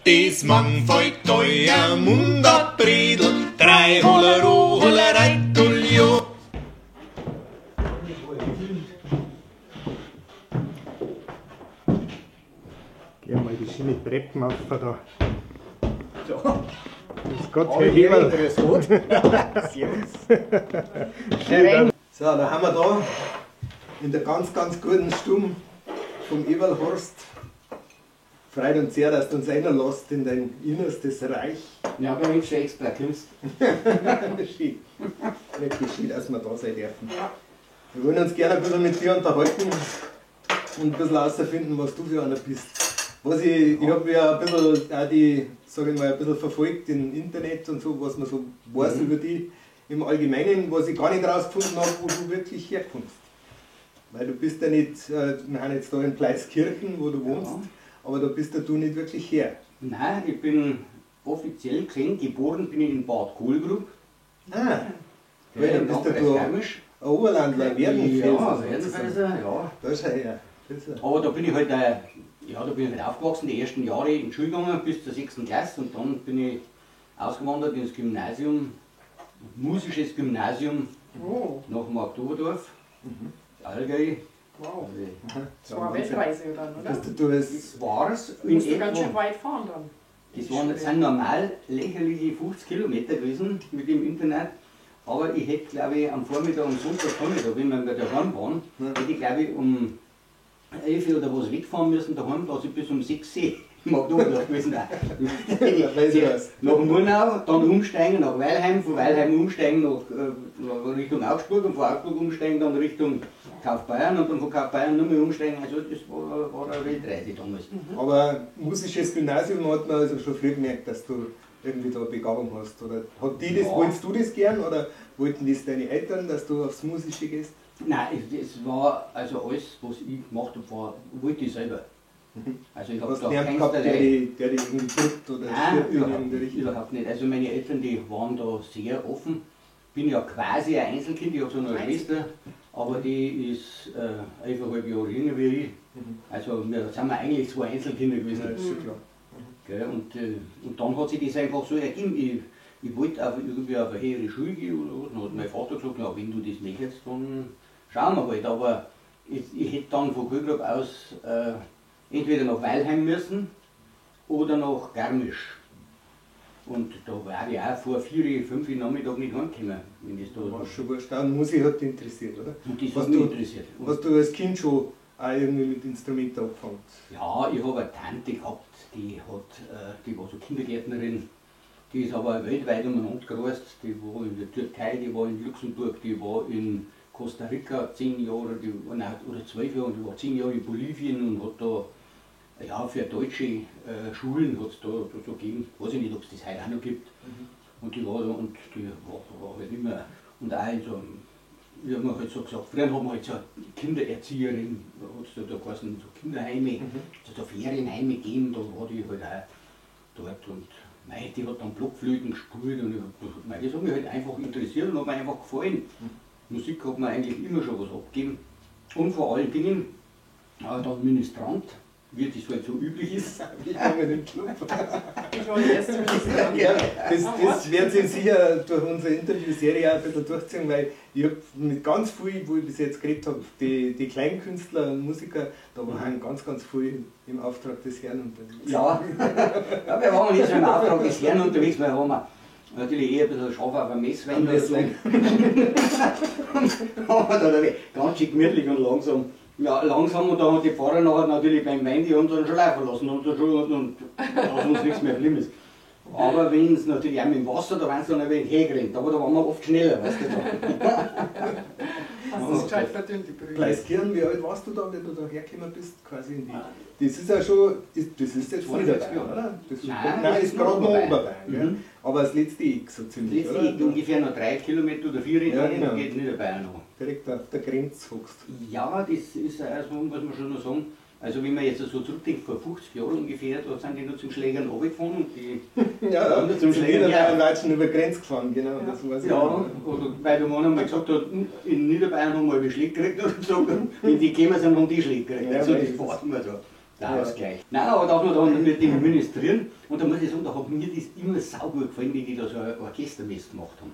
Das Mangfall teuer Mundabredel, drei Hollero, Hollereitulio. Gehen mal die schöne Treppen auf da. So. Grüß Gott, Herr Heberl. Grüß Gott. Servus. So, da haben wir da in der ganz, ganz guten Stube vom Eberl Horst. Freut uns sehr, dass du uns reinlässt in dein innerstes Reich. Ja, wenn du schon extra kommst. Schön. Wirklich schön, dass wir da sein dürfen. Wir wollen uns gerne ein bisschen mit dir unterhalten und ein bisschen herausfinden, was du für einer bist. Was ich habe ja ein bisschen auch die, sag ich mal, ein bisschen verfolgt im Internet und so, was man so weiß über die im Allgemeinen, was ich gar nicht rausgefunden habe, wo du wirklich herkommst. Weil du bist ja nicht, wir sind jetzt da in Pleiskirchen, wo du wohnst, aber da bist ja du nicht wirklich her. Nein, ich bin offiziell gesehen, geboren bin ich in Bad Kohlgrub. Ah, ja, im dann bist ja Landkreis du Garmisch. ein Oberlandler, Werdenfelser. Ja, Werdenfelser, ja. Da ist er her. Das ist er. Aber da bin ich halt, ja, da bin ich halt aufgewachsen, die ersten Jahre in die Schule gegangen, bis zur 6. Klasse, und dann bin ich ausgewandert ins Gymnasium, musisches Gymnasium nach Marktoberdorf, Allgäu. Wow. Also, Das war eine Weltreise dann, oder? Bist du als das war's Du in musst du ganz schön etwa. weit fahren dann. Das sind normal lächerliche 50 Kilometer gewesen mit dem Internet. Aber ich hätte, glaube ich, am Vormittag, am Sonntagvormittag, wenn wir daheim waren, hätte ich, glaube ich, um 11 Uhr oder was wegfahren müssen daheim, dass ich bis um 6 Uhr im Marktoberdorf gewesen wäre. Weiß ich was. Nach Murnau, dann umsteigen nach Weilheim, von Weilheim umsteigen nach Richtung Augsburg und von Augsburg umsteigen dann Richtung Kaufbeuren und dann von Kaufbeuren nochmal umsteigen. Also das war eine Weltreise damals. Aber musisches Gymnasium hat man also schon früh gemerkt, dass du irgendwie da Begabung hast. Oder hat die das, Ja. wolltest du das gern oder wollten das deine Eltern, dass du aufs Musische gehst? Nein, es war also alles, was ich gemacht habe, wollte ich selber. Also ich habe Hast da du niemanden gehabt, der keinerlei- die irgendwie drückt oder Nein, stirbt in irgendeine Richtung? überhaupt nicht. Also meine Eltern, die waren da sehr offen. Bin ja quasi ein Einzelkind, ich habe so eine Schwester, aber die ist 11,5 Jahre jünger wie ich. Also wir sind wir eigentlich zwei Einzelkinder gewesen. Ja, ist schon klar. Gell? Und dann hat sich das einfach so ergeben. Ich wollte auch irgendwie auf eine höhere Schule gehen oder was. Dann hat mein Vater gesagt, na, wenn du das möchtest, dann schauen wir halt. Aber ich hätte dann von Kohlgrub aus entweder nach Weilheim müssen oder nach Garmisch. Und da war ich auch vor 4, 5 Uhr Nachmittag nicht heimgekommen. Wenn das da War schon wurscht. Auch Musik hat dich interessiert, oder? Und das Was hat mich du- interessiert. Und Hast du als Kind schon auch irgendwie mit Instrumenten angefangen? ja, ich habe eine Tante gehabt, die war so Kindergärtnerin, die ist aber weltweit umeinander gereist. Die war in der Türkei, die war in Luxemburg, die war in Costa Rica 10 Jahre, die, nein, oder 12 Jahre, und die war 10 Jahre in Bolivien und hat da, ja, für deutsche Schulen hat es da so gegeben, weiß ich nicht, ob es das heute auch noch gibt. Und die war da und die war halt immer, und auch in so einem, wie hat man halt so gesagt, früher hat man halt so Kindererzieherin, hat es da geheißen, so Kinderheime, so Ferienheime gegeben, da war die halt auch dort und mei, die hat dann Blockflöten gespielt und mei, das hat mich halt einfach interessiert und hat mir einfach gefallen. Musik hat mir eigentlich immer schon was abgegeben und vor allen Dingen dann Ministrant, wie das halt so üblich ist. Wie kommen wir in den Club? Ich war die erste Ministrant. Ja, das wird sich sicher durch unsere Interviewserie auch ein bisschen durchziehen, weil ich hab mit ganz viel, wo ich bis jetzt geredet habe, die Kleinkünstler und Musiker, da waren ganz, ganz viel im Auftrag des Herrn unterwegs. Ja, ja, wir waren nicht so im Auftrag des Herrn unterwegs, weil haben wir natürlich eher ein bisschen scharf auf ein Messwein oder so. Haben wir da ganz schön gemütlich und langsam. Ja, langsam, und dann hat die Pfarrer nachher natürlich beim Wein, die haben uns dann schon laufen lassen und, dann schon, und dass uns nichts mehr geblieben ist. Aber wenn es natürlich auch mit dem Wasser, da waren sie dann ein wenig hergerannt, aber da waren wir oft schneller, weißt du. Hast du das gescheit verdient, die Brühe. Pleiskirchen, wie alt warst du da, wenn du da hergekommen bist? Quasi in die. Das ist ja schon, das ist jetzt 42 Niederbayern, Jahre. oder? Das ist, Nein, nein, das ist gerade noch Oberbayern, gell? Mhm. Aber das letzte Eck so ziemlich, Das letzte oder? Eck, ungefähr noch 3 Kilometer oder 4, Ja, dann genau. geht Niederbayern noch. Direkt auf der Grenze hockst. Ja, das ist auch so, muss man schon noch sagen. Also wenn man jetzt so zurückdenkt, vor 50 Jahren ungefähr, da sind die nur zum Schlägern runtergefahren und die... Ja, und zum zum Schlägern, ja. Niederbayern weit schon über Grenze gefahren, genau, das weiß ich Ja, noch. oder weil der Mann einmal gesagt hat, in Niederbayern haben wir halbe Schläge gekriegt oder so. Wenn die gekommen sind, haben die Schläge gekriegt. Ja, also weil das das warten wir da. Der Ausgleich. Nein, aber da hat man dann mit dem Ministrieren und da muss ich sagen, da hat mir das immer saugut gefallen, wie die da so ein Orchestermess gemacht haben.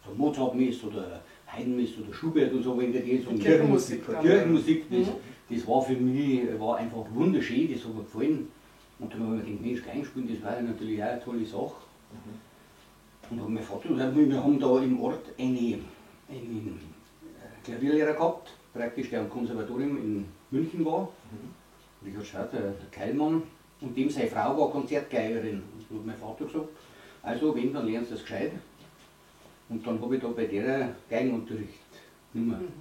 So Mozartmess oder Haydnmess oder Schubert und so, wenn die so Kirchenmusik. Kirchenmusik, das war für mich war einfach wunderschön, das hat mir gefallen. Und dann habe ich mir gedacht, Mensch, Geigen spielen, das war ja natürlich auch eine tolle Sache. Und dann mein Vater, wir haben da im Ort einen Klavierlehrer gehabt, praktisch, der am Konservatorium in München war. Richard Schad, der Keilmann, und dem seine Frau war Konzertgeigerin. Und dann hat mein Vater gesagt, also wenn, dann lernst du das gescheit. Und dann habe ich da bei der Geigenunterricht genommen.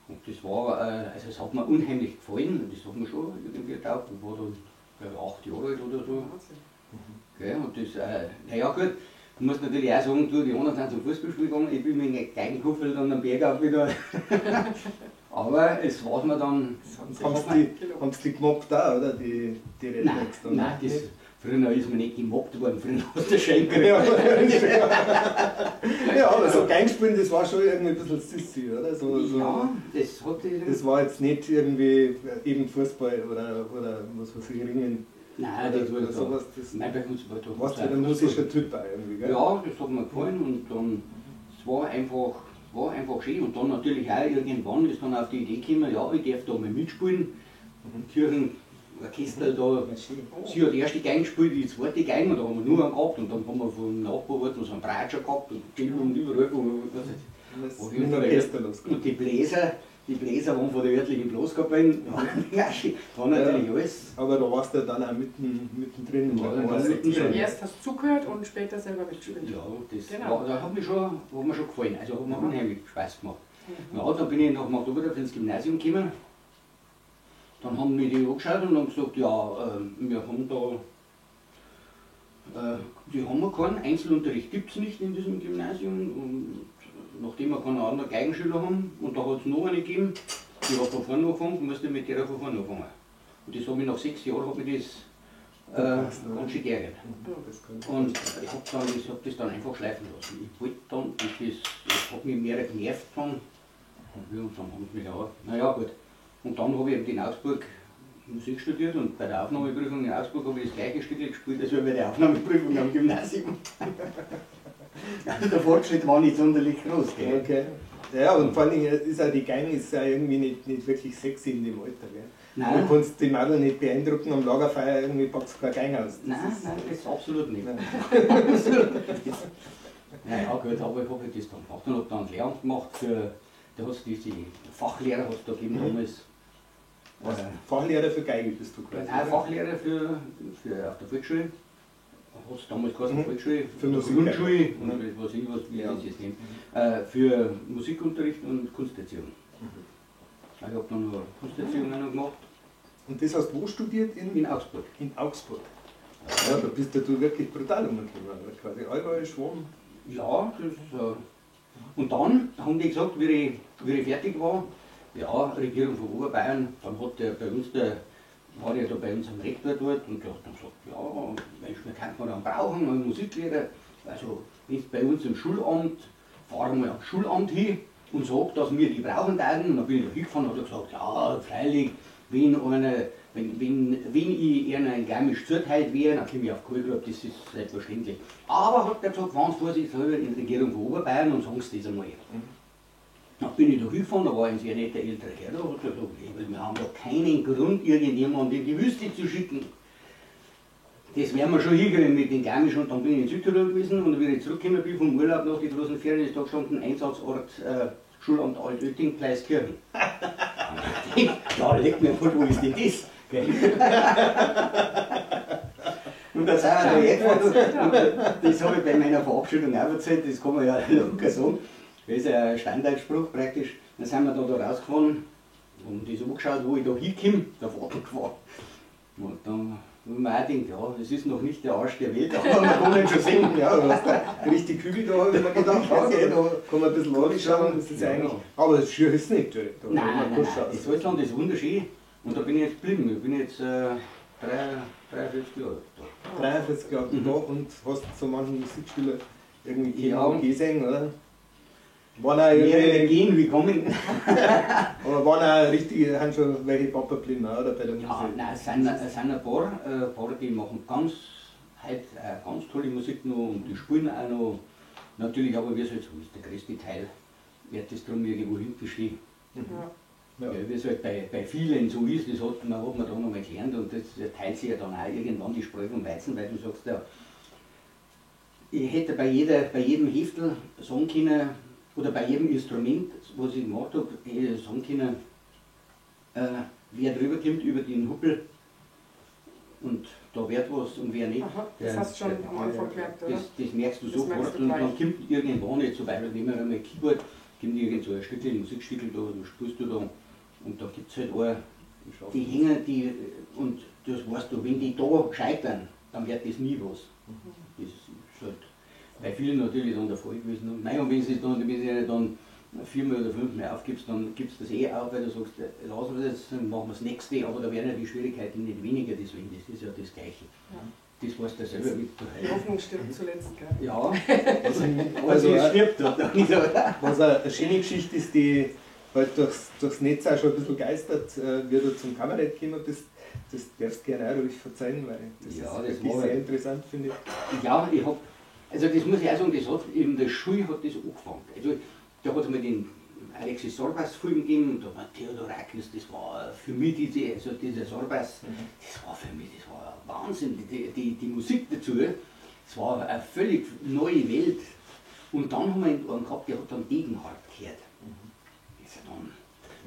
Und das war, also es hat mir unheimlich gefallen, das hat mir schon irgendwie getaugt. Ich war dann, glaube ich, 8 Jahre alt oder so. Okay, und das, naja gut, du musst natürlich auch sagen, du, die anderen sind zum Fußballspiel gegangen, ich bin mit dem Geigenkuffel dann am Berg auf wieder. Aber es war mir dann... Haben sie die gemobbt da, oder? Die Rednecks dann? Nein, das, früher ist man nicht gemobbt worden, früher hast du Schein gekriegt. Ja, aber so Geigenspielen, das war schon irgendwie ein bisschen sissy, oder? So, ja, das hat... Das war jetzt nicht irgendwie eben Fußball oder was weiß ich, Ringen. Nein, das war sowas. Das, nein, bei uns war das. Warst du ein musischer Typ auch irgendwie, gell? Ja, das hat mir gefallen und dann, es war einfach schön. Und dann natürlich auch irgendwann ist dann auf die Idee gekommen, ja, ich darf da mal mitspielen. Kirchenorchester da. Sie hat die erste Geige gespielt, die zweite Geige, und da haben wir nur einen gehabt. Und dann haben wir vom Nachbarort noch so einen Bratscher gehabt und Cello und überall. Und, und die Bläser waren von der örtlichen Blaskapelle. Ja, war natürlich alles. Aber da warst du dann auch mittendrin. Ja, erst hast du zugehört und später selber mitgespielt. Ja, das genau. war, da hat mir schon gefallen. Also hat mir unheimlich Spaß gemacht. Ja, dann bin ich nach Marktoberdorf ins Gymnasium gekommen. Dann haben mich die angeschaut und haben gesagt, ja, wir haben da, die haben wir keinen, Einzelunterricht gibt es nicht in diesem Gymnasium. Und nachdem wir keine anderen Geigenschüler haben, und da hat es noch eine gegeben, die hat von vorne angefangen, musste mit der von vorne anfangen. Und das habe ich nach 6 Jahren hab ich das ganz schön geärgert. Und ich habe hab das dann einfach schleifen lassen. Ich wollte dann, das hat mich mehr genervt dann. Und dann haben sie mich auch, naja gut. Und dann habe ich eben in Augsburg Musik studiert und bei der Aufnahmeprüfung in Augsburg habe ich das gleiche Stück gespielt, als bei der Aufnahmeprüfung am Gymnasium. Also der Fortschritt war nicht sonderlich groß, gell? Okay. Ja, und vor allem ist auch die Geige ist ja irgendwie nicht wirklich sexy in dem Alter, gell? Nein. Du kannst die Mädel nicht beeindrucken, am Lagerfeuer irgendwie packst du keine Geige aus. Das nein, ist, nein, das ist absolut nicht. Nein. Naja, gut, aber ich habe das dann gemacht und habe dann Lehramt gemacht für, da hast du diese Fachlehrer hast du da gegeben damals. Was? Fachlehrer für Geige bist du quasi? Nein, Fachlehrer für auf der Volksschule. Hat es damals geheißen, Volksschule, für Musik, Grundschule und was ich was, wie das jetzt nennt. Für Musikunterricht und Kunsterziehung. Ich habe dann noch Kunsterziehung auch noch gemacht. Und das hast du wo studiert? In Augsburg. In Augsburg. Ja, da bist du wirklich brutal umgekommen. Quasi Allgäu, Schwaben. Ja, das und dann haben die gesagt, wie ich fertig war, ja, Regierung von Oberbayern, dann hat der bei uns der war ja da bei uns am Rektor dort und der hat dann gesagt, ja, Mensch, wir könnten wir dann brauchen, einen Musiklehrer. Also, wenn bei uns im Schulamt, fahren wir ans Schulamt hin und sag, dass wir die brauchen würden. Und dann bin ich da hingefahren und hat er gesagt, ja, freilich, wenn ich einer in Garmisch zuteilt wäre, dann komme ich auf Kohlgrub, das ist selbstverständlich. Aber hat er gesagt, fahren Sie vorsichtshalber in die Regierung von Oberbayern und sagen Sie das einmal. Dann bin ich da hingefahren, da war ein sehr netter älterer Herr da, hat gesagt, wir haben da keinen Grund, irgendjemanden in die Wüste zu schicken. Das werden wir schon hinkriegen mit den Garmisch. Und dann bin ich in Südtirol gewesen und wie ich zurückgekommen bin vom Urlaub nach den großen Ferien, ist da gestanden, Einsatzort Schulamt Altötting, Pleiskirchen. Ja, leg mir vor, wo ist denn das? Und da sind wir da hergefahren. Und das habe ich bei meiner Verabschiedung auch erzählt, das kann man ja locker sagen. Das ist ein Standardspruch praktisch. Dann sind wir da rausgefahren und das angeschaut, wo ich da hinkomme, der Vater gefahren. Und dann haben wir auch gedacht, ja, das ist noch nicht der Arsch der Welt, aber man kann ihn schon sehen. Ja, du hast da richtig Hügel da, habe ich mir gedacht, okay, da kann man ein bisschen anschauen, das ist ja eigentlich. Aber das schier ist nicht direkt. Nein, nein, nein, das Salzland ist wunderschön und da bin ich jetzt geblieben. Ich bin jetzt 43 Jahre da. 43 Jahre da und hast so manchen Musikschüler irgendwie gesehen, oder? Waren auch Mehrere gehen wie kommen. Aber waren auch richtig, haben schon welche Papa geblieben, oder bei der Musik? Ja, nein, es sind ein paar, die machen ganz, heute ganz tolle Musik noch und die spielen auch noch. Natürlich, aber wie es halt so ist, der größte Teil wird das drum irgendwo hinten stehen. Ja. Ja. Ja, wie es halt bei vielen so ist, das hat man da nochmal gelernt und das teilt sich ja dann auch irgendwann die Spreu vom Weizen, weil du sagst ja, ich hätte bei jedem Heftel sagen können, oder bei jedem Instrument, was ich gemacht habe, hätte ich sagen können, wer drüber kommt über den Huppel und da wird was und wer nicht. Aha, das hast du schon am Anfang gemerkt, oder? Das merkst du Das sofort merkst du und dann gleich. kommt irgendwann jetzt zum Beispiel, nehmen wir einmal Keyboard, kommt irgend so ein Stückchen, ein Musikstückel da, da spielst du da und da gibt es halt auch, die hängen, die, und das weißt du, wenn die da scheitern, dann wird das nie was. Das ist halt bei vielen natürlich dann der Fall gewesen. Und, nein, und wenn sie dann, wenn sie dann viermal oder fünfmal aufgibst, dann gibst du das eh auf, weil du sagst, lassen wir das, dann machen wir das nächste, aber da werden ja die Schwierigkeiten nicht weniger, deswegen, das ist ja das Gleiche. Ja. Das weißt du selber mit. Die Hoffnung stirbt zuletzt, gell? Ja, also sie stirbt doch nicht, oder? Was eine schöne Geschichte ist, die halt durchs Netz auch schon ein bisschen geistert, wie du zum Kabarett gekommen bist, das darfst du gerne auch ruhig verzeihen, weil das Ja, ist das wirklich war sehr halt- interessant, finde ich. Ja, ich hab, also das muss ich auch sagen, das hat in der Schule hat das angefangen. Also da hat es mir den Alexis Sorbas Film gegeben und da war Theodorakis, das war für mich diese, also dieser Sorbas, das war für mich, das war Wahnsinn, die Musik dazu, das war eine völlig neue Welt. Und dann haben wir einen gehabt, der hat dann Degenhardt gehört. Also dann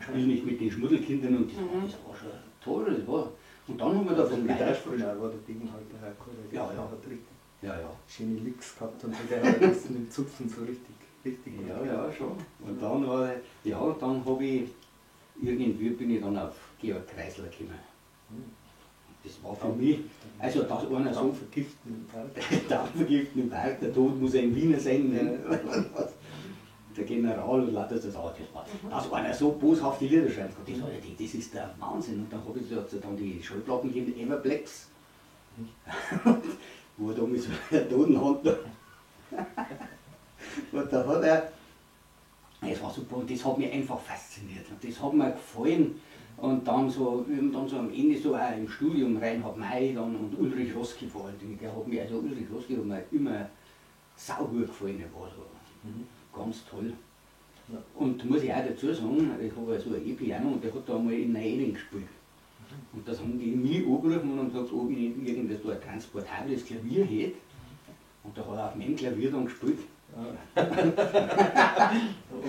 spiel nicht mit den Schmuddelkindern und das, war, das war schon toll. Das war. Und dann haben wir da von Gitarrspielen auch war der Degenhardt der Herr Ja, ja. hat richtig Ja, ja. schöne Licks gehabt und so, der hat das mit dem Zupfen so richtig, richtig gut. Ja, ja, schon. Und dann war, ja, dann habe ich, irgendwie bin ich dann auf Georg Kreisler gekommen. Das war für mich, also dass einer so vergiften im Park. Dampfvergiften im Park, der Tod muss ein Wiener sein. Ne? Der General und lauter so, das war, dass einer so boshafte Lieder schreibt, das, war, das ist der Wahnsinn. Und dann habe ich so, dann die Schallplatten gegeben, Everblacks, wo er da mit so einer toten Hand da. Und da hat er, es war super und das hat mich einfach fasziniert und das hat mir gefallen. Und dann so, dann so am Ende so auch im Studium Reinhard Mey dann und Ulrich Roski vor allen Dingen, der hat mir, also Ulrich Roski hat mir immer saugut gefallen, der war so ganz toll. Ja. Und muss ich auch dazu sagen, ich habe ja so ein E-Piano und der hat da einmal in Neuedding gespielt. Und das haben die mich angerufen und haben gesagt, ob ich nicht irgendwas da ein transportables Klavier hätte. Und da hat er auf meinem Klavier dann gespielt. Und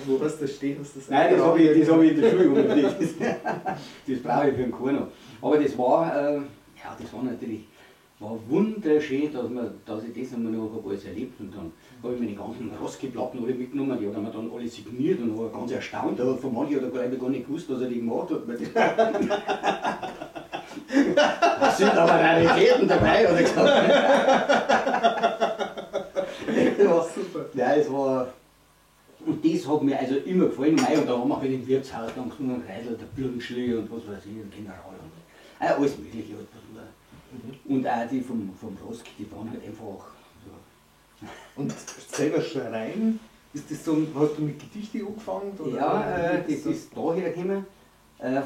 wo hast du das stehen? Hast du das Nein, das habe ich, hab ich in der Schule unbedingt. Das brauche ich für den Chor noch. Aber das war, ja, das war natürlich war wunderschön, dass ich das einmal noch alles erlebt. Und dann habe ich meine ganzen Roski-Platten alle mitgenommen, die hat er mir dann alle signiert und war ganz erstaunt. Aber von manchen hat er gleich gar nicht gewusst, dass er die gemacht hat. Da sind aber Raritäten dabei, hat er gesagt. Das war super. Ja, es war. Und das hat mir also immer gefallen. Mei, und da haben wir halt im Wirtshaus dann gesungen, Kreisel, der Blümschli und was weiß ich, und General und alles Mögliche. Halt, was war. Und auch die vom Roski, die waren halt einfach so. Und selber schreien, ist das so, hast du mit Gedichte angefangen? Oder? Ja, das ist daher gekommen,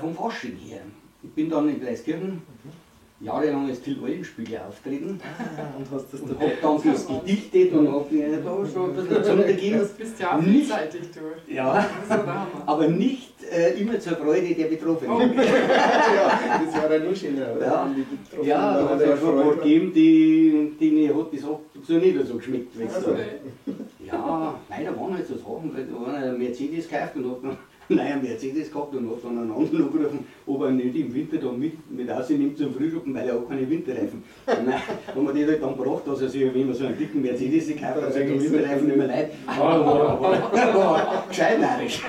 vom Fasching her. Ich bin dann in Pleiskirchen jahrelang als Till Eulenspiegel auftreten. Und hast das und dann hab dann das gedichtet und hab mir da schon ein bisschen Zunge gegeben. Das bist ja auch vielseitig, du. Ja, Das ist ja der Hammer. aber nicht immer zur Freude der Betroffenen. Oh. Ja, das war ja nur schöner, oder? Ja. Wenn die Betroffenen Ja, da da hat es ja schon ein paar Freude gegeben, die hat das auch so nicht so geschmeckt. Weißt du. Also. Ja, nein, da waren halt so Sachen, weil da war ein Mercedes gekauft und hat dann einen Mercedes gehabt und hat dann einen anderen angerufen, ob er nicht im Winter da mit rausnimmt zum Frühschoppen, weil er auch keine Winterreifen. Und dann haben wir die halt dann gebracht, dass er sich, wenn man so einen dicken Mercedes gekauft hat, sich die Winterreifen nicht mehr leid. War gescheit narrisch.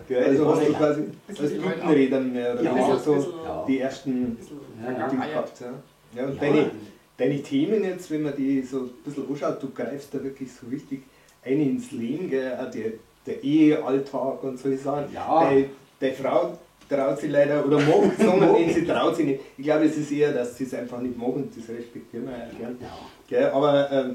Ja, also hast du quasi als Bisschen Blütenrädern mehr oder Ja, weniger so bisschen- die ersten Bisschen Ja, Dinge vergangen. gehabt. Ja. Ja, und Ja. Deine Themen jetzt, wenn man die so ein bisschen anschaut, du greifst da wirklich so richtig ein ins Leben, gell? Auch der Ehealltag und solche Sachen. Ja. Deine Frau traut sich leider, oder mag es, sondern nee, sie traut sich nicht. Ich glaube, es ist eher, dass sie es einfach nicht mag und das respektieren wir ja gern. Ja. Gell? Aber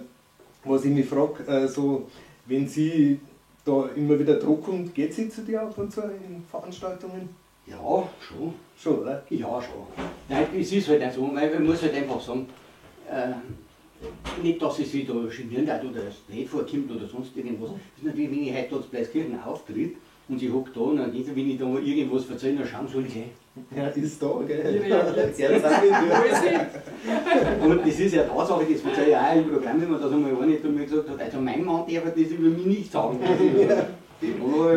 was ich mich frage, so, Wenn sie da immer wieder Druck kommt, geht sie zu dir ab und zu in Veranstaltungen? Ja, schon. Schon, oder? Ja, schon. Nein, es ist halt auch so, man muss halt einfach sagen, nicht, dass sie sich da genieren oder es blöd vorkommt oder sonst irgendwas. Das ist natürlich, wenn ich heute dort in Pleiskirchen auftritt und sie hockt da und dann geht sie, wenn ich da mal irgendwas erzähle, dann schauen soll ich gleich. Ja, ist da, gell? Die reagiert. Ja, das auch Wo ist sie? Und das ist ja Tatsache, das erzähle ich auch im Programm, wenn man das einmal einer zu mir gesagt hat, also mein Mann darf das über mich nicht sagen. Ja,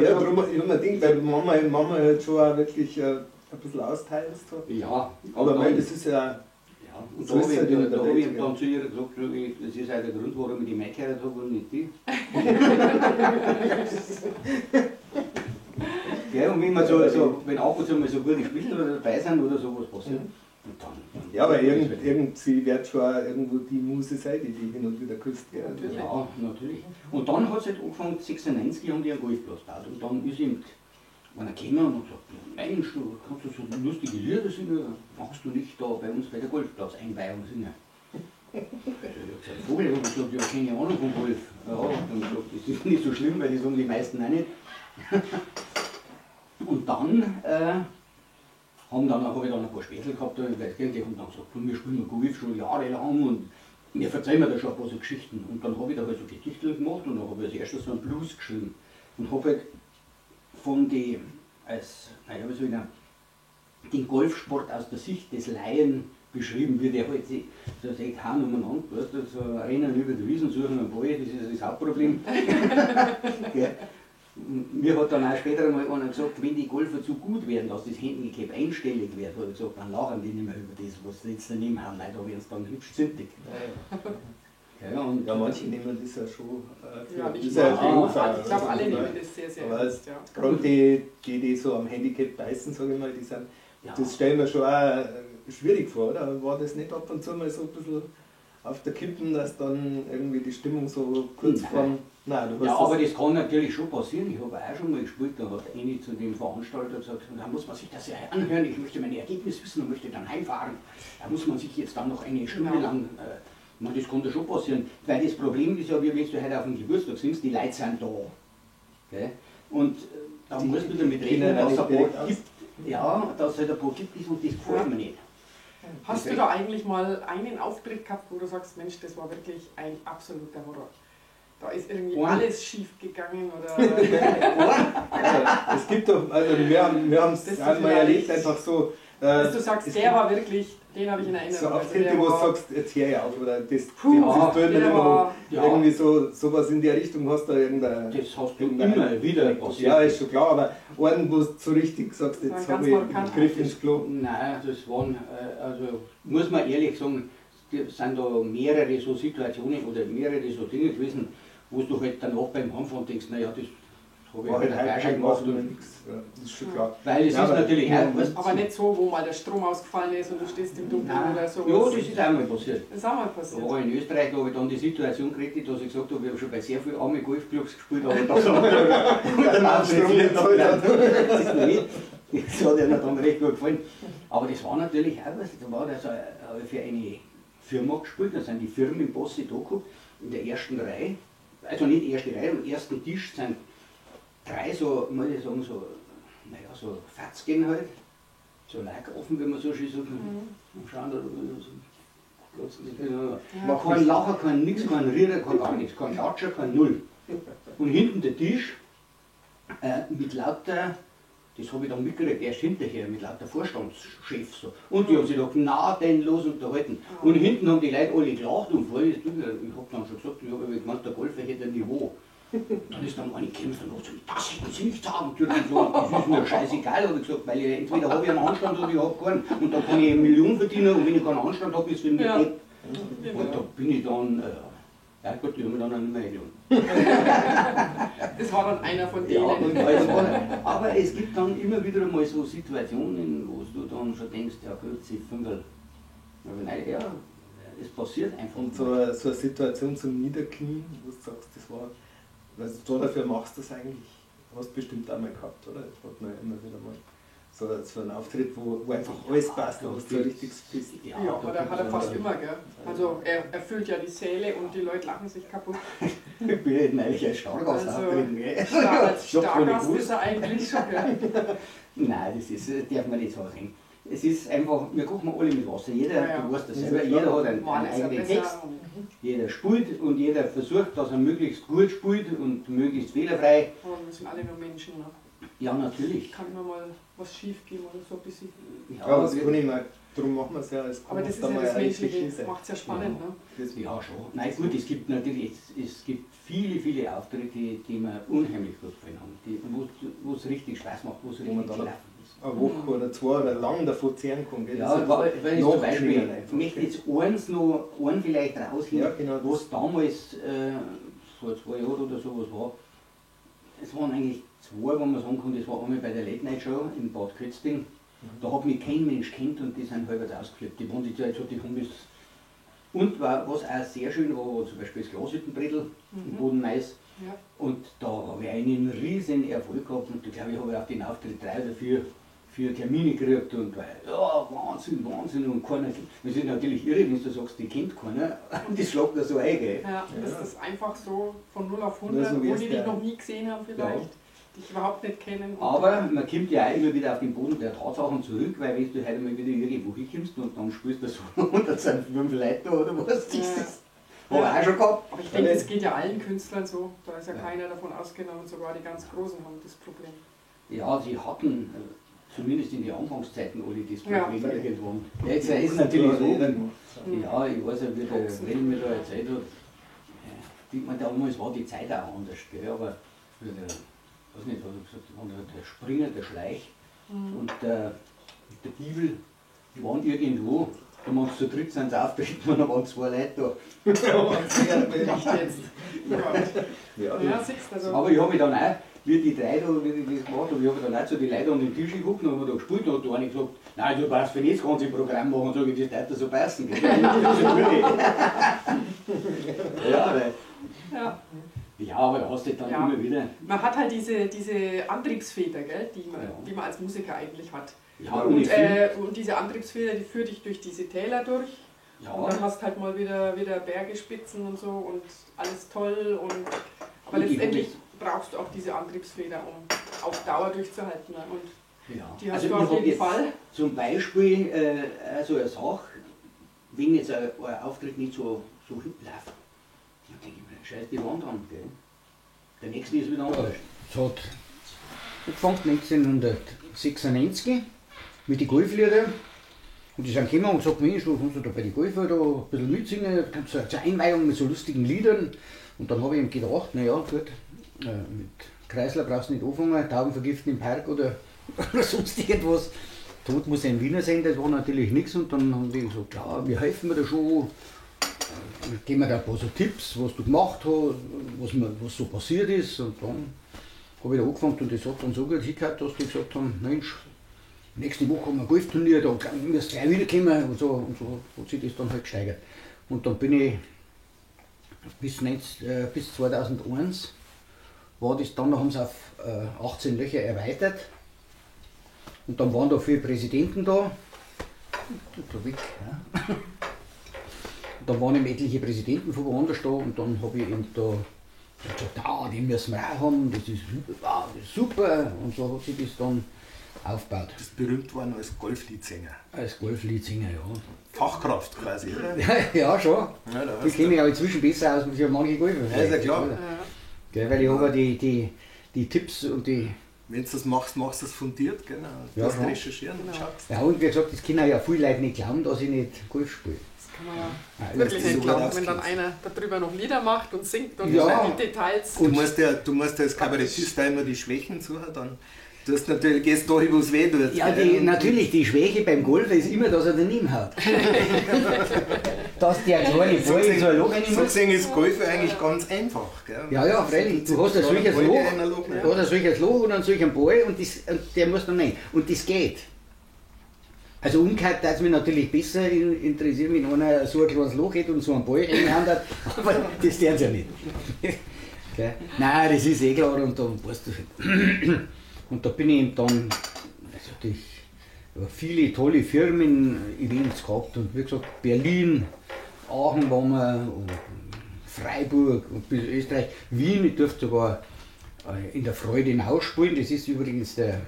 ja, darum, ich hab mir gedacht, weil Mama halt schon auch wirklich ein bisschen austeilst. Ja, aber mein, das ist ja. Ja, und So da ist habe ich, halt in der da hab Welt, ich gell? dann zu ihr gesagt, schau, das ist auch der Grund, warum ich die Mai geheiratet habe und nicht die. Gell, und wenn man so, wenn ab und zu mal so gute Spieler dabei sind oder sowas passiert, und dann Ja, aber sie wird schon auch irgendwo die Muse sein, die die hin und wieder küsst. Gell? Natürlich. Ja, natürlich. Und dann hat es halt angefangen, 96 haben die einen Golfplatz gebaut. Und dann ist ihm einer gekommen und hat gesagt, ja, Mensch, du kannst du so lustige Lieder singen, machst du nicht da bei uns bei der Golfplatz-Einweihung singen? Also ich hab gesagt, Vogel, ich hab gesagt, ich hab keine Ahnung vom Golf. Ja, und dann gesagt, das ist nicht so schlimm, weil das haben die meisten auch nicht. Und dann hab ich dann ein paar Spätzle gehabt, da in Weißkirchen, die haben dann gesagt, du, wir spielen Golf schon jahrelang und mir verzeihen wir da schon ein paar so Geschichten. Und dann hab ich da halt so Gedichte gemacht und dann hab ich als erstes so einen Blues geschrieben. Und hab halt von die, als, naja, wie soll ich sagen, den Golfsport aus der Sicht des Laien beschrieben, wie der halt so sagt, Hahn umeinander, weißt du, so rennen über die Wiesen, suchen einen Ball, das ist das Hauptproblem. Ja. Mir hat dann auch später einmal einer gesagt, wenn die Golfer zu gut werden, dass das Handicap einstellig wird, hat er gesagt, dann lachen die nicht mehr über das, was sie jetzt daneben haben, nein, da werden sie dann hübsch zintig. Ja, und Ja, manche nehmen das ja schon für Ja, nicht das ist ja nur. Beruf auch. Ich glaube, alle nehmen das sehr, sehr Aber ernst. Ja. Gerade die so am Handicap beißen, sage ich mal, die sind, Ja. das stellen wir schon auch schwierig vor, oder? War das nicht ab und zu mal so ein bisschen auf der Kippen, dass dann irgendwie die Stimmung so kurz Nein. vorm... Nein, du hast Ja, aber das kann natürlich schon passieren. Ich habe auch schon mal gespielt, da hat eine zu dem Veranstalter gesagt, da muss man sich das ja anhören, ich möchte meine Ergebnisse wissen und möchte dann heimfahren. Da muss man sich jetzt dann noch eine Stunde Genau. lang... ich meine, das kann da schon passieren, weil das Problem ist ja, wie wenn du heute auf dem Geburtstag singst, die Leute sind da. Gell? Und da Die musst du damit können rechnen, auch dass es nicht ein direkt paar aus. gibt. Ja, dass es halt ein paar gibt und das gefällt mir nicht. Hast du da eigentlich mal einen Auftritt gehabt, wo du sagst, Mensch, das war wirklich ein absoluter Horror? Da ist irgendwie One. alles schief gegangen oder... Also, es gibt doch, also wir haben es Das ist einmal erlebt, vielleicht- einfach so... Dass du sagst, es der gibt war wirklich, den habe ich in Erinnerung. so Also Auftritte, der wo du war- sagst, jetzt hör ich auf, oder das, Puh, das tut mir der nicht mehr war- Ja. Irgendwie so, sowas in der Richtung hast du da irgendein... Das hast du irgendein- immer wieder passiert. Ja, ist schon klar, aber einen, wo du so richtig sagst, Das war jetzt ein habe ganz ich einen markanter. Griff ins Klo. Nein, das waren, also muss man ehrlich sagen, es sind da mehrere so Situationen oder mehrere so Dinge gewesen, wo du halt danach beim Heimfahren denkst, naja, das habe ich War halt halt auch schon heute gemacht. gemacht Und, und nichts. Ja, das ist schon klar. weil es Ja, ist aber- natürlich auch, weißt, Aber nicht so, wo mal der Strom ausgefallen ist und du stehst im Dunkeln Nein. oder sowas. Ja, das ist auch mal passiert. Das ist auch mal Da passiert. war ich in Österreich, da habe ich dann die Situation gekriegt, dass ich gesagt habe, ich habe schon bei sehr vielen armen Golfclubs gespielt, aber das habe ich Strom nicht gezahlt hat. Das ist noch nicht. Das hat ihnen dann recht gut gefallen. Aber das war natürlich auch was, da war also, habe ich für eine Firma gespielt, da sind die Firmen im Bossi da gehabt, in der ersten Reihe, also nicht erste Reihe, am ersten Tisch sind drei so, muss ich sagen, so, naja, so Fatzgen halt, so offen, wie man so schön sagt, und schauen da so. Ja. Kein Lacher, kein nix, kein Rührer, kein gar nichts, kein Klatscher, kein Null. Und hinten der Tisch mit lauter, das habe ich dann mitgekriegt, erst hinterher, mit lauter Vorstandschefs. So. Und die haben sich da gnadenlos unterhalten. Und hinten haben die Leute alle gelacht und voll, ich habe dann schon gesagt, ich habe gemeint, der Golfer hätte ein Niveau. Dann ist dann eine gekämpft und hat gesagt, das hätten Sie nicht sagen dürfen. So, das ist mir scheißegal, habe ich gesagt, weil ich, entweder habe ich einen Anstand oder ich habe keinen. Und dann kann ich eine Million verdienen und wenn ich keinen Anstand habe, ist es für mich Ja. Depp. Und da bin ich dann, ja gut, die haben mich dann auch nicht mehr eingeladen. Das war dann einer von denen. Ja, und also, aber es gibt dann immer wieder mal so Situationen, wo du dann schon denkst, ja gut, sie Fünferl. Aber nein, ja, es passiert einfach. Und so eine Situation zum Niederknien, wo du sagst, das war, also da dafür machst du das eigentlich, hast du bestimmt auch mal gehabt, oder? Das hat man ja immer wieder mal. So ein Auftritt, wo einfach alles passt, wo du so richtig bist. Ja, aber da hat er fast immer, gell? Also er erfüllt ja die Säle und die Leute lachen sich kaputt. Ich bin ja eigentlich als Stargast auftreten, gell? Als Stargast ist er eigentlich schon, gell? Nein, das darf man nicht so sehen. Es ist einfach, wir kochen alle mit Wasser. Jeder, du weißt das selber, jeder hat einen eigenen Text, jeder spielt und jeder versucht, dass er möglichst gut spielt und möglichst fehlerfrei. Aber wir sind alle nur Menschen, ne? Ja, natürlich. Kann immer mal was schief gehen oder so ein bisschen. Ja, das kann ich mal. Darum machen wir es ja. Als aber das ist ja das Menschliche, das macht es ja spannend, ne? Ja, schon. Nein, gut, es gibt natürlich, es gibt viele, viele Auftritte, die mir unheimlich gut gefallen haben, wo es richtig Spaß macht, wo es richtig gelaufen ist. Eine Woche oder zwei oder lang davon zehren kann. Gell? Ja, weil ich zum Beispiel, ich möchte jetzt eins noch, einen vielleicht rausheben, ja, genau, was damals, vor 2 Jahren oder so was war. Es waren eigentlich zwei, wo man sagen kann, das war einmal bei der Late Night Show in Bad Kötzting. Da hat mich kein Mensch kennt und die sind halbwegs ausgeflippt. Die waren die Zeit, die haben das. Und was auch sehr schön war, war zum Beispiel das Glashüttenbrettel im Bodenmais. Ja. Und da habe ich einen riesen Erfolg gehabt und ich glaube, ich habe auf den Auftritt 3 oder 4 Termine gekriegt und weil, ja, Wahnsinn, Wahnsinn und keiner. Das ist natürlich irre, wenn du sagst, die kennt keiner und das schlagt da so ein, gell? Ja, das ist einfach so von 0 auf 100, wo die dich noch nie gesehen haben vielleicht, dich überhaupt nicht kennen. Aber man kommt ja auch immer wieder auf den Boden der Tatsachen zurück, weil wenn du heute mal wieder irgendwo hinkommst und dann spielst du so und dann sind 5 Leute da oder was, das ist. Habe ich auch schon gehabt. Aber ich denke, das geht ja allen Künstlern so, da ist ja keiner davon ausgenommen, sogar die ganz Großen haben das Problem. Ja, sie hatten zumindest in den Anfangszeiten alle das Problem irgendwann. Ja, jetzt ist natürlich so, ja, ich weiß ja, wie der Will mir da erzählt hat, ich meine, damals war die Zeit auch anders, gell, aber der, weiß nicht, was er gesagt hat, der Springer, der Schleich und der Bibel, die waren irgendwo, da waren sie zu dritt, sind sie auftreten und da waren 2 Leute da. Nicht jetzt. Ja, siehst also. Aber ich habe mich dann auch, wie die drei da, wie ich das gemacht habe, ich habe dann auch zu den Leuten an den Tisch geguckt und haben da gespielt und hat da einer gesagt, nein, du brauchst für nicht das ganze Programm machen, sag ich, das würde so passen. Ja, weil, ja, aber da hast du dann immer wieder. Man hat halt diese Antriebsfeder, gell, die man als Musiker eigentlich hat. Ja, und diese Antriebsfeder, die führt dich durch diese Täler durch. Ja. Und dann hast halt mal wieder Berge, Spitzen und so und alles toll. Und, aber letztendlich brauchst du auch diese Antriebsfeder, um auf Dauer durchzuhalten. Und die hast du auf jeden Fall. Zum Beispiel also eine Sache, wenn jetzt ein Auftritt nicht so läuft, dann denke ich mir, scheiß die Wand an. Gell? Der nächste ist wieder anders. Es hat angefangen 1996 mit den Golfliedern. Und die sind gekommen und gesagt, Mensch, du kannst du da bei den Golfer da ein bisschen mitsingen, zur Einweihung mit so lustigen Liedern. Und dann habe ich ihm gedacht, naja, gut, mit Kreisler brauchst du nicht anfangen, Tauben vergiften im Park oder sonst irgendwas. Tod muss ein Wiener sein, das war natürlich nichts. Und dann haben die gesagt, ja, wir helfen mir da schon, geben mir da ein paar so Tipps, was du gemacht hast, was so passiert ist. Und dann habe ich da angefangen und das hat dann so gut hingehört, dass die gesagt haben, Mensch, nächste Woche haben wir ein Golfturnier, da müsst ihr gleich wiederkommen und so hat sich das dann halt gesteigert. Und dann bin ich bis 2001 war das dann, da haben sie auf 18 Löcher erweitert und dann waren da viele Präsidenten da. Da weg, ja. Und dann waren eben etliche Präsidenten von woanders da und dann habe ich eben da gesagt, ah, den müssen wir auch haben, das ist super und so hat sich das dann aufgebaut. Du bist berühmt worden als Golfliedsänger. Als Golfliedsänger, ja. Fachkraft quasi, oder? Ja, schon. Ja, die kenne ich aber inzwischen besser aus als manche Golfer. Ja, ist ja klar. Ja. Gell, weil ich habe ja die Tipps und die... Wenn du das machst, machst du das fundiert, genau. Du ja, musst recherchieren und schaust. Ja, und wie gesagt, das können ja viele Leute nicht glauben, dass ich nicht Golf spiele. Das kann man ja wirklich nicht glauben, wenn dann einer darüber noch Lieder macht und singt und die Details. Du musst ja als Kabarettist da immer die Schwächen suchen, dann... Du hast natürlich, gehst da hin, wo es weh tut. Ja, natürlich, die Schwäche beim Golfer ist immer, dass er daneben haut. Dass der kleine Ball in so ein Loch rein muss. So gesehen ist Golf eigentlich ganz einfach. Gell? Ja, ja, freilich. Du hast ein solches Loch, du hast ein solches Loch und einen solchen Ball und der muss dann rein. Und das geht. Also umgekehrt würde es mich natürlich besser interessieren, wenn einer so ein kleines Loch hätte und so einen Ball in der Hand hat, aber das tun sie ja nicht. Gell? Nein, das ist eh klar und dann weißt du schon. Und da bin ich eben dann, also durfte ich viele tolle Firmen-Events gehabt und wie gesagt, Berlin, Aachen waren wir, und Freiburg und bis Österreich, Wien, ich durfte sogar in der Freudenau spielen, das ist übrigens der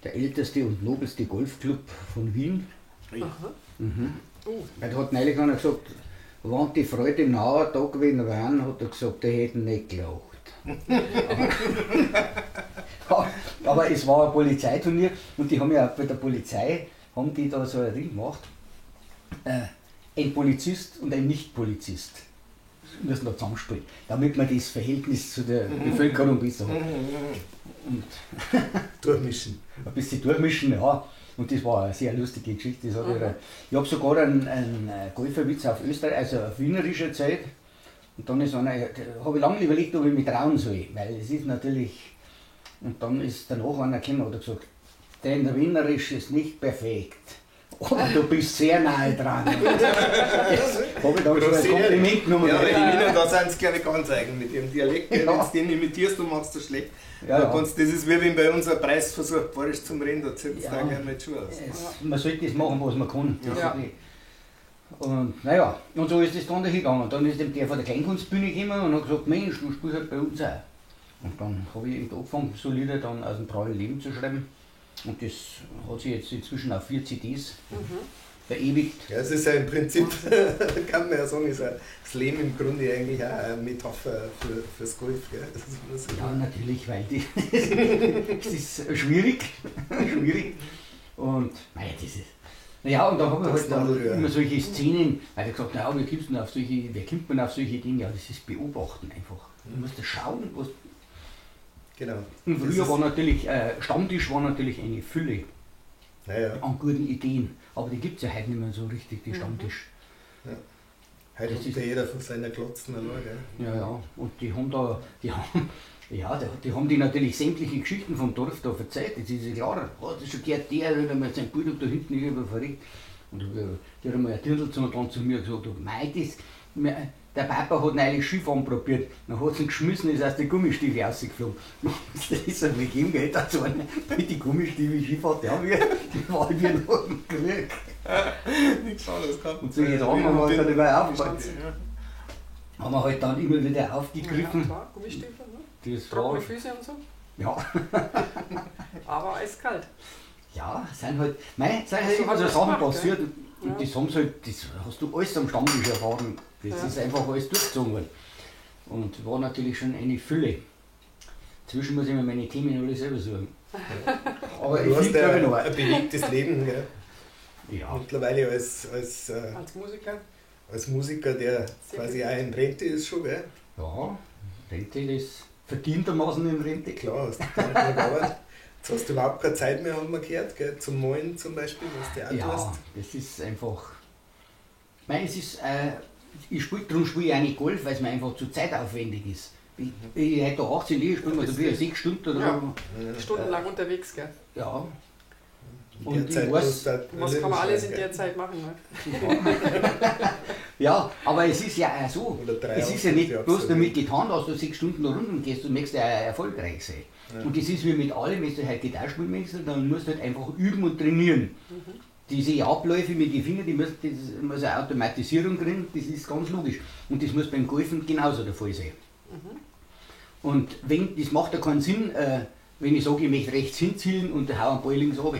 älteste und nobelste Golfclub von Wien. Aha. Mhm. Weil da hat neulich einer gesagt, wenn die Freudenauer da gewesen wären, hat er gesagt, die hätten nicht gelacht. Aber es war ein Polizeiturnier und die haben ja bei der Polizei, haben die da so ein Ding gemacht, ein Polizist und ein Nicht-Polizist müssen da zusammenspielen, damit man das Verhältnis zu der Bevölkerung besser hat. Und durchmischen. Ein bisschen durchmischen, ja. Und das war eine sehr lustige Geschichte. Das ich habe sogar einen Golferwitz auf Österreich, also auf wienerischer Zeit. Und dann ist einer, habe ich lange überlegt, ob ich mich trauen soll, weil es ist natürlich. Und dann ist danach einer gekommen und hat gesagt, dein Wienerisch ist nicht perfekt. Aber du bist sehr nahe dran. Das habe ich dann schon als Kompliment genommen. Ja, weil die Wiener, da sind sie, glaube ich, ganz eigen mit ihrem Dialekt. Ja. Wenn du den imitierst, du machst das schlecht. Ja, ja. Kannst, das ist wie wenn bei uns ein Preis versucht, bayerisch zum Reden, da zieht es da gerne mit Schuhe aus. Man sollte das machen, was man kann. Ja. Und naja, und so ist es dann dahin gegangen. Dann ist eben der von der Kleinkunstbühne gekommen und hat gesagt, Mensch, du spielst halt bei uns auch. Und dann habe ich eben angefangen, so Lieder dann aus dem prallen Leben zu schreiben. Und das hat sich jetzt inzwischen auf 4 CDs verewigt. Ja, es ist ja im Prinzip, kann man ja sagen, ist ja das Leben im Grunde eigentlich auch eine Metapher fürs Golf. Gell? Das ist so. Ja, natürlich, weil es ist schwierig. Schwierig. Und naja, das ist. Naja, und da haben wir halt dann immer solche Szenen, weil ich gesagt habe, naja, wie kommt man auf solche Dinge? Ja, das ist Beobachten einfach. Du musst das schauen, was. Genau. Und früher war natürlich, Stammtisch war natürlich eine Fülle an guten Ideen, aber die gibt es ja heute nicht mehr so richtig, die Stammtisch. Ja. Heute kommt ja jeder von seiner Glotzen allein, gell? Ja, ja, und die haben da, die haben die natürlich sämtliche Geschichten vom Dorf da verzeiht, das ist ja klar. Oh, das ist schon gehört, der hat einmal sein Bulldog da hinten irgendwo verrückt. Und der hat einmal ein Dirndl dann zu mir gesagt, mei, das, der Papa hat neulich Skifahren probiert, dann hat sie ihn geschmissen, ist aus den Gummistiefel rausgeflogen. Das ist einmal gegeben, gell, dazu mit den Gummistiefeln Skifahren, die haben wir, die waren wir noch im Krieg. Nichts anderes gehabt. Und solche Sachen haben wir halt dann immer aufgepackt. Haben wir halt dann immer wieder aufgegriffen. Ja, klar, Gummistiefel, ne? Das trockene Füße und so. Ja. Aber eiskalt. Ja, sind halt, mei, sind halt immer so Sachen passiert. Und ja. Das haben sie halt, das hast du alles am Stammtisch erfahren. Das ist einfach alles durchgezogen worden. Und war natürlich schon eine Fülle. Inzwischen muss ich mir meine Themen alle selber suchen. Aber du ich hast ja ein bewegtes Leben, gell? Ja. Mittlerweile als Musiker. Als Musiker, der sehr quasi auch in Rente ist schon, gell? Ja, Rente ist verdientermaßen in Rente. Klar, hast du gar nicht mehr gearbeitet. Jetzt hast du überhaupt keine Zeit mehr, haben wir gehört, gell? Zum Malen zum Beispiel, was du auch tust. Ja, das ist einfach. Ich meine, es ist, darum spiele ich eigentlich Golf, weil es mir einfach zu zeitaufwendig ist. Ich hätte da 18 Jahre spielen, also bin ich 6 Stunden oder ja. Stundenlang unterwegs, gell? Ja. Und ich weiß, was kann man alles in der Zeit machen, ne? Ja, aber es ist ja auch so, es ist ja nicht bloß damit getan, dass du 6 Stunden da rund gehst, du möchtest ja auch erfolgreich sein. Ja. Und das ist wie mit allem, wenn du halt Gitarre spielen möchtest, dann musst du halt einfach üben und trainieren. Mhm. Diese Abläufe mit den Fingern, die müssen, das muss eine Automatisierung kriegen, das ist ganz logisch. Und das muss beim Golfen genauso der Fall sein. Mhm. Und wenn, das macht ja keinen Sinn, wenn ich sage, ich möchte rechts hinzielen und hau einen Ball links runter.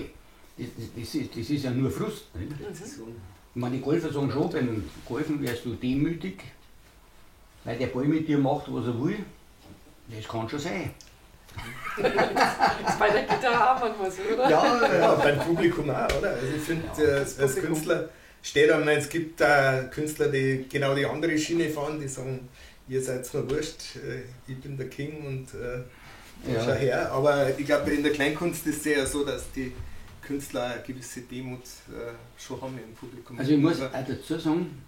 Das ist ja nur Frust. Nicht? Mhm. Ich meine, die Golfer sagen schon, beim Golfen wärst du demütig, weil der Ball mit dir macht, was er will. Das kann schon sein. Das ist bei der Gitarre auch manchmal so, oder? Ja, ja, beim Publikum auch, oder? Also ich finde, ja, als Künstler steht einem, es gibt auch Künstler, die genau die andere Schiene fahren, die sagen, ihr seid mir wurscht, ich bin der King und schau her. Aber ich glaube, in der Kleinkunst ist es ja so, dass die Künstler eine gewisse Demut schon haben im Publikum. Also ich muss auch dazu sagen,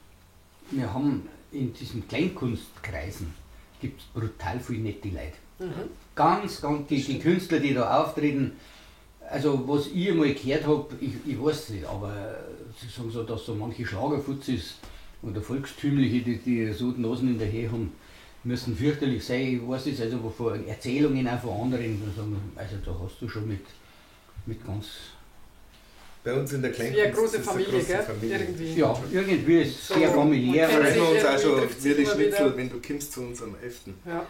wir haben in diesen Kleinkunstkreisen gibt es brutal viele nette Leute. Mhm. Ganz, ganz, die Künstler, die da auftreten, also was ich einmal gehört habe, ich weiß nicht, aber sie sagen so, dass so manche Schlagerfutzis oder Volkstümliche, die so die Nasen in der Höhe haben, müssen fürchterlich sein. Ich weiß es, also von Erzählungen auch von anderen, also da hast du schon mit ganz Bei uns in der Ist wie eine große Familie, große gell? Familie. Irgendwie. Ja, irgendwie ist es So, sehr familiär. Freuen wir uns auch schon wie die Schnitzel, wenn du kommst zu uns am 11. Ja.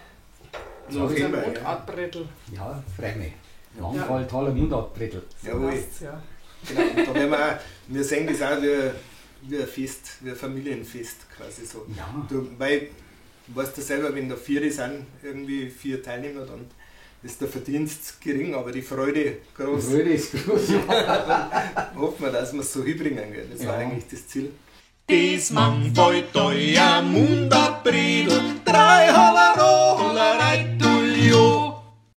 November, ja. Mundartbrettel. Ja, freu mich. Mangfalltaler Mundartbrettel. So Jawohl. ja. Genau, und da werden wir auch, wir sehen das auch wie, wie ein Fest, wie ein Familienfest quasi so. Ja. Du, weil, weißt du selber, wenn da vier sind, irgendwie vier Teilnehmer, dann ist der Verdienst gering, aber die Freude groß. Die Freude ist groß. Hoffen wir, dass wir es so hinbringen. Gell? Das war Ja. eigentlich das Ziel. Das Mangfalltaler Mundartbredel, drei Hallerei